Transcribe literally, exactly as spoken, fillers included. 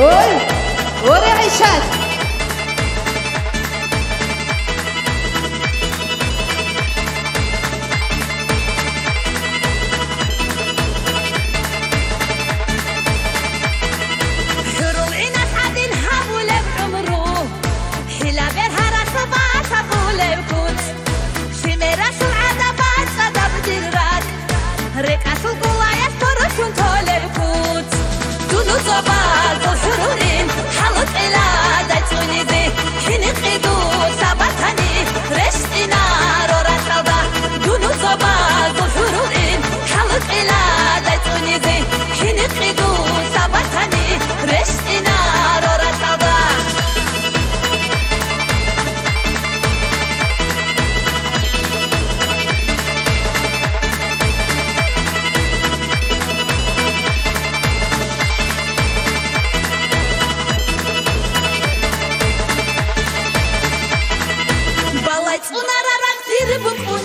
Ой, оре ГӀайшат! ХӀурул гӀинас гӀадин гьабулеб гӀумру, хӀила бергьарасул батӀа гьабулеб куц. Лъимерасул гӀадаб бацӀцӀадаб дир ракӀ, рекӀалъул гулаялъ борцун толеб куц. Дун цӀобазул хӀурулгӀин хӀалукьиладай цӀунизе, гьиникъи дуца батани, рещтӀинаро ракьалда. Дун цӀобазул хӀурулгӀин хӀалукьиладай цӀунизе, гьиникъи дуца батани, рещтӀинаро ракьалда. Балай цӀунара ракъ дир букӀун